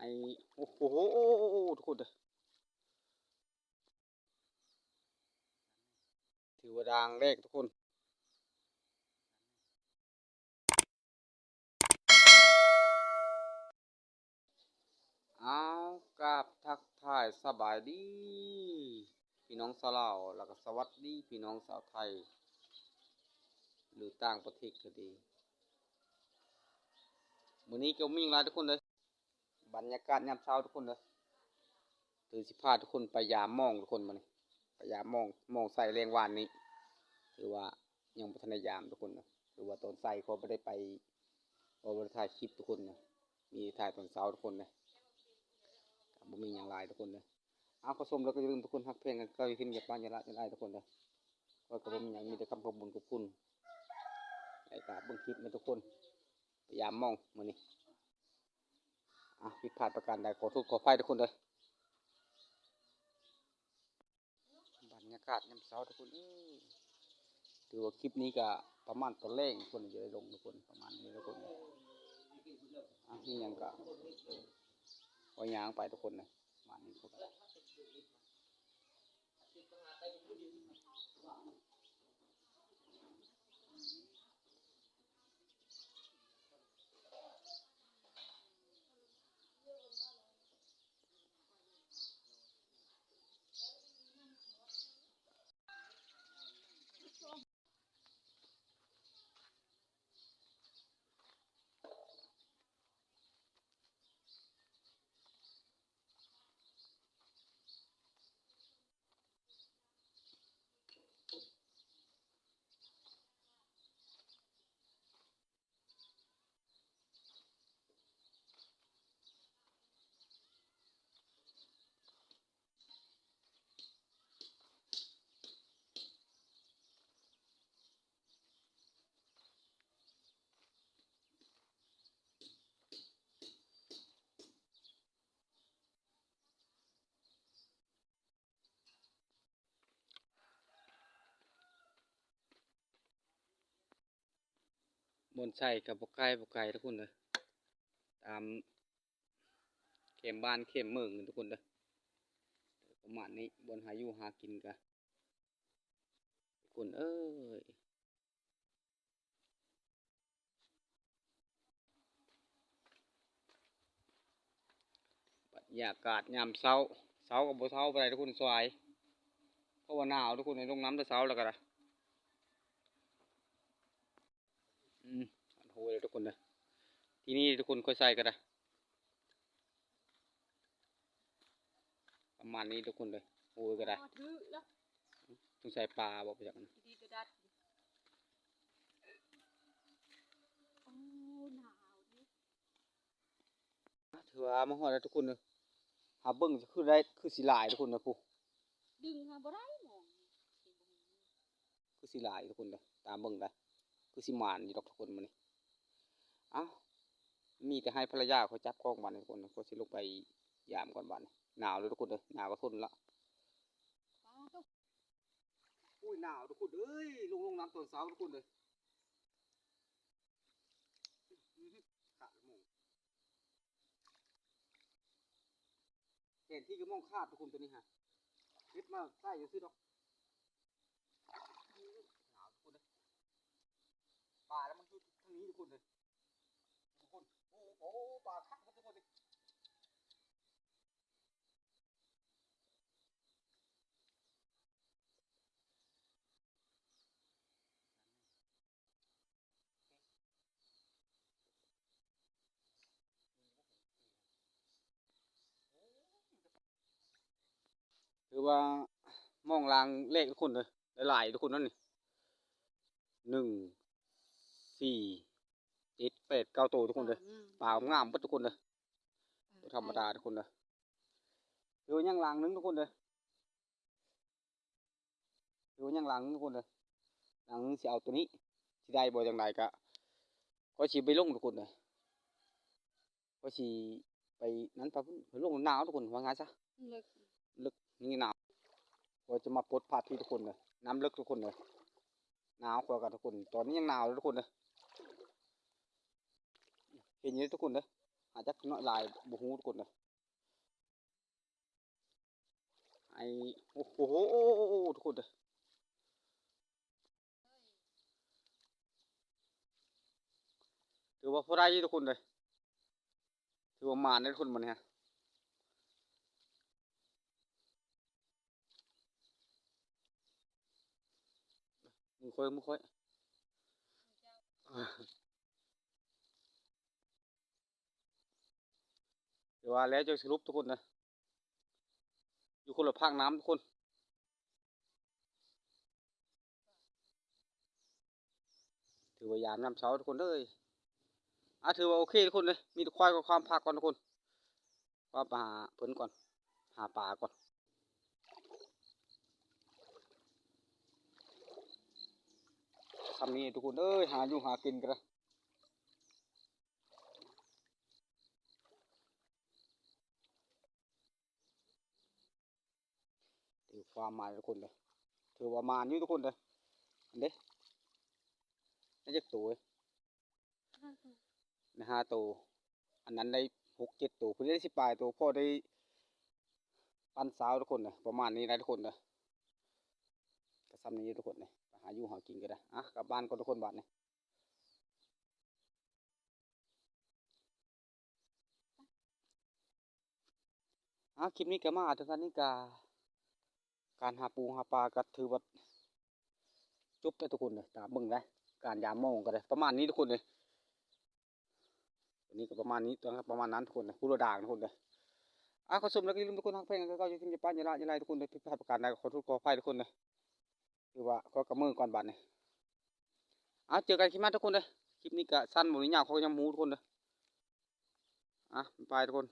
ໂອ້ໂຫ ທຸກຄົນເດີ ຖືວ່າດ່າງແລກທຸກຄົນ. ອ້າວ ກາບທັກທາຍສະບາຍດີ ພີ່ນ້ອງຊາວລາວ ແລ້ວກໍສະຫວັດດີພີ່ນ້ອງຊາວໄທ ຫຼືຕ່າງປະເທດກໍດີ. ມື້ນີ້ກໍມີຫຍັງຫຼາຍທຸກຄົນເດີ ບັນຍາກາດຍາມເຊົ້າທຸກຄົນເດີ ຄືຊິພາທຸກຄົນໄປຢາມມອງທຸກຄົນ ມື້ນີ້ໄປຢາມມອງ ມອງໃສ່ແລງວານນີ້ ຖືວ່າຍັງບໍ່ທັນໄດ້ຢາມທຸກຄົນເດີ ຖືວ່າຕອນໃສ່ກໍບໍ່ໄດ້ໄປ ບໍ່ໄດ້ຖ່າຍຄລິບທຸກຄົນເດີ ມີຖ່າຍຕອນເຊົ້າທຸກຄົນເດີ ກໍບໍ່ມີຫຍັງຫຼາຍທຸກຄົນເດີ. ເອົາ ຂໍຊົມແລ້ວກໍຢ່າລືມທຸກຄົນຮັກແພງກັນ ເຈົ້າຢ່າຖິ້ມຢ່າປານ ຢ່າລະຢ່າລາຍທຸກຄົນເດີ. ຂ້ອຍກໍບໍ່ມີຫຍັງ ມີແຕ່ຄຳຂອບບຸນຂອບຄຸນ ແລ້ວກໍເບິ່ງຄລິບນຳທຸກຄົນ ໄປຢາມມອງມື້ນີ້. ອ່ະ ຜິດພາດປະການໃດ ຂໍໂທດຂໍອະໄພທຸກຄົນເດີ. ບັນຍາກາດຍາມເຊົ້າທຸກຄົນເອີຍ ຖືວ່າຄລິບນີ້ກໍປະມານຕອນແລງທຸກຄົນ ຈະໄດ້ລົງທຸກຄົນ ປະມານນີ້ທຸກຄົນ. ອ່ະ ມີຫຍັງກໍ ກໍຍ່າງໄປທຸກຄົນເດີ ປະມານນີ້ທຸກຄົນ. ບ່ອນໃສ່ກໍບໍ່ໄກ ບໍ່ໄກທຸກຄົນເດີ ຕາມແຄມບ້ານແຄມເມືອງນີ້ທຸກຄົນເດີ ປະມານນີ້ ບ່ອນຫາຢູ່ຫາກິນກະ ທຸກຄົນເອີຍ. ບັນຍາກາດຍາມເຊົ້າ ເຊົ້າກໍບໍ່ເຊົ້າປານໃດທຸກຄົນ ສວາຍ ເພາະວ່າໜາວທຸກຄົນ ລົງນ້ຳແຕ່ເຊົ້າແລ້ວກໍໄດ້ ອືມ ໂຫຍເດີທຸກຄົນເດີ ທີ່ນີ້ທຸກຄົນ ຂ້ອຍໃສ່ກໍໄດ້ ປະມານນີ້ທຸກຄົນເດີ ໂຫຍກໍໄດ້ ອໍ ຖືກແລ້ວ ສົງໄສປາບໍ່ໄປຈັກ ດີກະດັດ ໂອ້ ໜາວເດ້. ຖືວ່າມາຮອດແລ້ວທຸກຄົນເດີ ຫາເບິ່ງຄືໄດ້ ຄືຊິຫຼາຍທຸກຄົນເດີ ຜູ້ ດຶງຫາບໍ່ໄດ້ມອງ ຄືຊິຫຼາຍທຸກຄົນເດີ ຕາມເບິ່ງໄດ້ ຄືຊິໝານຢູ່ດອກທຸກຄົນມື້ນີ້. ເອົ້າ ມີແຕ່ໃຫ້ພັນລະຍາຂ້ອຍຈັບກ້ອງບາດນີ້ທຸກຄົນ ຂ້ອຍຊິລົງໄປຢາມກ່ອນບາດນີ້ ໜາວເດີທຸກຄົນເດີ ໜາວກໍທົນລະ. ໂອ້ຍ ໜາວທຸກຄົນເອີຍ ລົງ ລົງນ້ຳຕອນເຊົ້າທຸກຄົນເອີຍ ຂາດໝ່ອງ ແຜນທີ່ກໍໝ່ອງຂາດທຸກຄົນ ໂຕນີ້ຫາ ເຮັດມາໃສ່ຊື່ດອກ ໜາວທຸກຄົນເອີຍ ປາແລ້ວມັນຢູ່ທາງນີ້ທຸກຄົນເອີຍ ທຸກຄົນ ໂອ້ ໂອ້ ປາຄັກໝົດທຸກຄົນເອີຍ. ຖືວ່າມອງລາງແລກທຸກຄົນເດີ ຫຼາຍໆທຸກຄົນນັ້ນນີ້ ໜຶ່ງ ສີ່ ເຈັດ ແປດ ເກົ້າໂຕທຸກຄົນເດີ ປາງາມເບິດທຸກຄົນເດີ ບໍ່ທຳມະດາທຸກຄົນເດີ ຖືວ່າຍັງລາງໜຶ່ງທຸກຄົນເດີ ຖືວ່າຍັງລາງໜຶ່ງທຸກຄົນເດີ ລາງໜຶ່ງຊິເອົາໂຕນີ້ ຊິໄດ້ບໍ່ຈັ່ງໃດກະ ຂ້ອຍຊິໄປລົງທຸກຄົນເດີ ຂ້ອຍຊິໄປນັ້ນ ໄປພຸ້ນ ໄປລົງ ໜາວທຸກຄົນ ວ່າງ່າຍຊະ ເລິກ ເລິກ ນີ້ໜາວ ຂ້ອຍຈະມາປົດພາບທີ່ທຸກຄົນເດີ ນ້ຳເລິກທຸກຄົນເດີ ໜາວ ຂ້ອຍກັບທຸກຄົນ ຕອນນີ້ຍັງໜາວເລີຍທຸກຄົນເດີ ເຫັນຢູ່ເດີທຸກຄົນເດີ າຈັກນ້ອຍຫຼາຍບໍ່ຮູ້ທຸກຄົນເດີ. ໄອ້ ໂອ້ໂຫ ທຸກຄົນເດີ ຖືວ່າພໍໄດ້ຢູ່ທຸກຄົນເດີ ຖືວ່າໝານເດ້ທຸກຄົນ ມື້ນີ້ຮະ. ມືຂ້ອຍ ມືຂ້ອຍ ຖືວ່າແລ້ວຈະສະຫຼຸບທຸກຄົນເດີ ຢູ່ຄົນລະພາກນ້ຳທຸກຄົນ. ຖືວ່າຍາມຍາມເຊົ້າທຸກຄົນເອີຍ. ອາ ຖືວ່າໂອເຄທຸກຄົນເດີ ມີແຕ່ຄວາຍກໍຄວາມພັກກ່ອນທຸກຄົນ ຄວາມໄປຫາເພິ່ນກ່ອນ ຫາປາກ່ອນ. ຊ່ຳນີ້ທຸກຄົນເອີຍ ຫາຢູ່ຫາກິນກັນລະ ຖືຄວາມໝານທຸກຄົນເດີ ຖືວ່າໝານຢູ່ທຸກຄົນເດີ. ອັນເດ້ ໄດ້ຈັກໂຕເອີຍ? ໄດ້ຫ້າໂຕ ອັນນັ້ນໄດ້ຫົກເຈັດໂຕ ຜູ້ນີ້ໄດ້ສິບປາຍໂຕ ພໍໄດ້ປັນຊາວທຸກຄົນເດີ. ປະມານນີ້ໄດ໋ທຸກຄົນເດີ ກໍຊ່ຳນີ້ທຸກຄົນເດີ ໄປຫາຢູ່ຫາກິນກໍໄດ້. ອາ ກັບບ້ານກ່ອນທຸກຄົນບາດນີ້. ອາ ຄລິບນີ້ກໍມາເຖິງອັນນີ້ກໍ ການຫາປູຫາປາກໍຖືວ່າຈົບແລ້ວທຸກຄົນເດີ ຕາມເບິ່ງໄດ໋ ການຢາມມອງກໍໄດ້ປະມານນີ້ທຸກຄົນເດີ. ອັນນີ້ກໍປະມານນີ້ ປະມານນັ້ນທຸກຄົນເດີ ຜູ້ລະດາງທຸກຄົນເດີ. ອາ ຂໍຊົມແລ້ວກໍຢ່າລືມທຸກຄົນ ຮັກແພງກັນຄືເກົ່າ ຢ່າຖິ້ມ ຢ່າປະ ຢ່າລະ ຢ່າໄລ່ທຸກຄົນເດີ. ຜິດພາດປະການໃດກໍຂໍໂທດຂໍອະໄພທຸກຄົນເດີ ຖືວ່າຂໍກັບມືກ່ອນບາດນີ້. ເອົາ ເຈີກັນຄລິບໜ້າທຸກຄົນເດີ. ຄລິບນີ້ກໍສັ້ນ ບໍ່ໄດ້ຍາວ ຂໍຍຳຮູ້ທຸກຄົນເດີ. ອ່ະ ບາຍບາຍທຸກຄົນ.